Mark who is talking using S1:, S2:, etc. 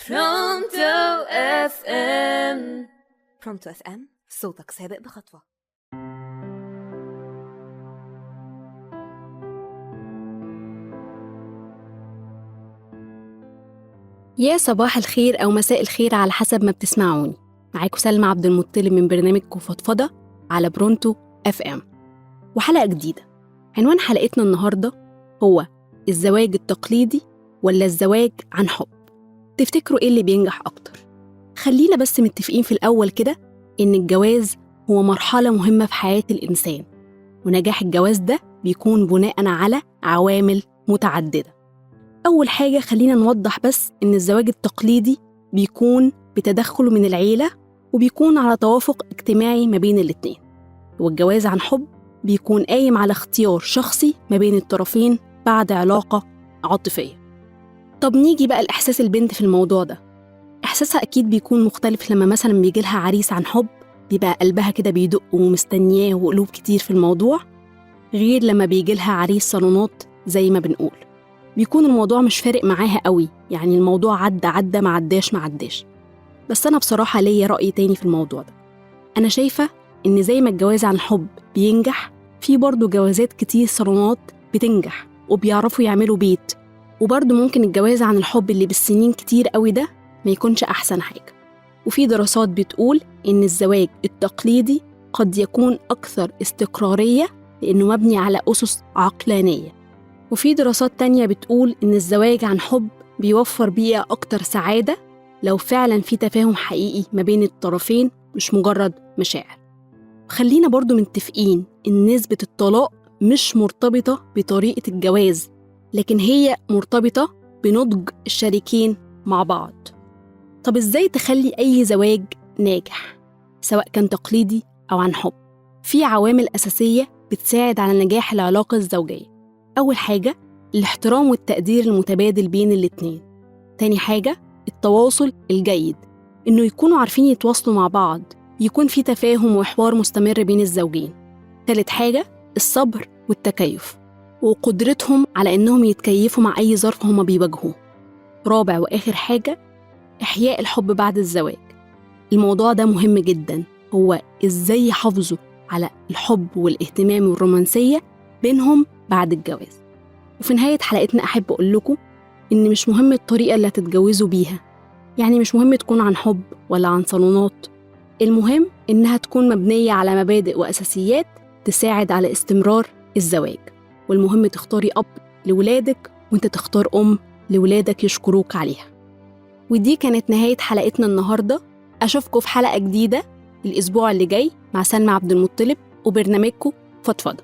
S1: Pronto FM. Pronto FM، صوتك سابق بخطوة.
S2: يا صباح الخير أو مساء الخير على حسب ما بتسمعوني. معاكم سلمى عبد المطلب من برنامجكم فضفضة على Pronto FM، وحلقة جديدة. عنوان حلقتنا النهاردة هو الزواج التقليدي ولا الزواج عن حب؟ تفتكروا إيه اللي بينجح أكتر؟ خلينا بس متفقين في الأول كده إن الجواز هو مرحلة مهمة في حياة الإنسان، ونجاح الجواز ده بيكون بناءً على عوامل متعددة. أول حاجة خلينا نوضح بس إن الزواج التقليدي بيكون بتدخل من العيلة وبيكون على توافق اجتماعي ما بين الاتنين، والجواز عن حب بيكون قايم على اختيار شخصي ما بين الطرفين بعد علاقة عاطفية. طب نيجي بقى لإحساس البنت في الموضوع ده. إحساسها أكيد بيكون مختلف لما مثلا بيجيلها عريس عن حب، بيبقى قلبها كده بيدق ومستنياه وقلوب كتير في الموضوع، غير لما بيجيلها عريس صالونات زي ما بنقول، بيكون الموضوع مش فارق معاها قوي، يعني الموضوع عدى عدى ما عداش ما عداش. بس أنا بصراحة ليا رأي تاني في الموضوع ده. أنا شايفة إن زي ما الجواز عن حب بينجح، في برضه جوازات كتير صالونات بتنجح وبيعرفوا يعملوا بيت، وبرضه ممكن الجواز عن الحب اللي بالسنين كتير قوي ده ما يكونش أحسن حاجة. وفي دراسات بتقول إن الزواج التقليدي قد يكون أكثر استقرارية لأنه مبني على أسس عقلانية، وفي دراسات تانية بتقول إن الزواج عن حب بيوفر بيئة أكتر سعادة لو فعلا في تفاهم حقيقي ما بين الطرفين، مش مجرد مشاعر. خلينا برضو متفقين إن نسبة الطلاق مش مرتبطة بطريقة الجواز، لكن هي مرتبطة بنضج الشريكين مع بعض. طب إزاي تخلي أي زواج ناجح سواء كان تقليدي أو عن حب؟ في عوامل أساسية بتساعد على نجاح العلاقة الزوجية. أول حاجة الاحترام والتقدير المتبادل بين الاتنين. تاني حاجة التواصل الجيد، إنه يكونوا عارفين يتواصلوا مع بعض، يكون في تفاهم وحوار مستمر بين الزوجين. تالت حاجة الصبر والتكيف، وقدرتهم على إنهم يتكيفوا مع أي ظرف هما بيواجهوه. رابع وآخر حاجة إحياء الحب بعد الزواج. الموضوع ده مهم جدا، هو إزاي يحافظوا على الحب والاهتمام والرومانسية بينهم بعد الجواز. وفي نهاية حلقتنا أحب أقول لكم إن مش مهم الطريقة اللي هتتجوزوا بيها، يعني مش مهم تكون عن حب ولا عن صالونات، المهم إنها تكون مبنية على مبادئ وأساسيات تساعد على استمرار الزواج. والمهم تختاري أب لولادك وإنت تختار أم لولادك يشكروك عليها. ودي كانت نهاية حلقتنا النهاردة. أشوفكم في حلقة جديدة الأسبوع اللي جاي مع سلمى عبد المطلب وبرنامجكم فضفضة.